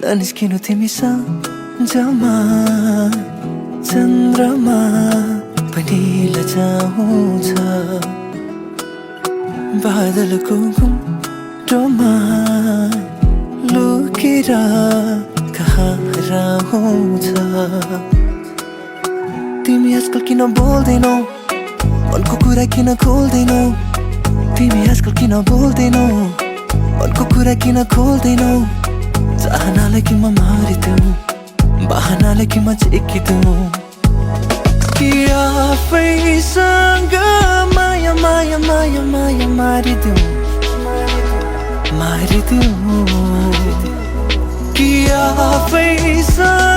ननिस्किनु तिमीसँग जमा चन्द्रमा पनि लजाउँछ बादलको घुम्टोमा लुकेर कहाँ हराउँछ तिमी आजकल किन बोल्दैनौ मनको कुरा किन खोल्दैनौ तिमी आजकल किन बोल्दैनौ मनको कुरा किन खोल्दैनौ चाहनालाई कि म मारिदेऊ बहानालाई कि म झेकिदेऊ कि आफैसँग माया माया माया माया मारिदेऊ कि आफैसँग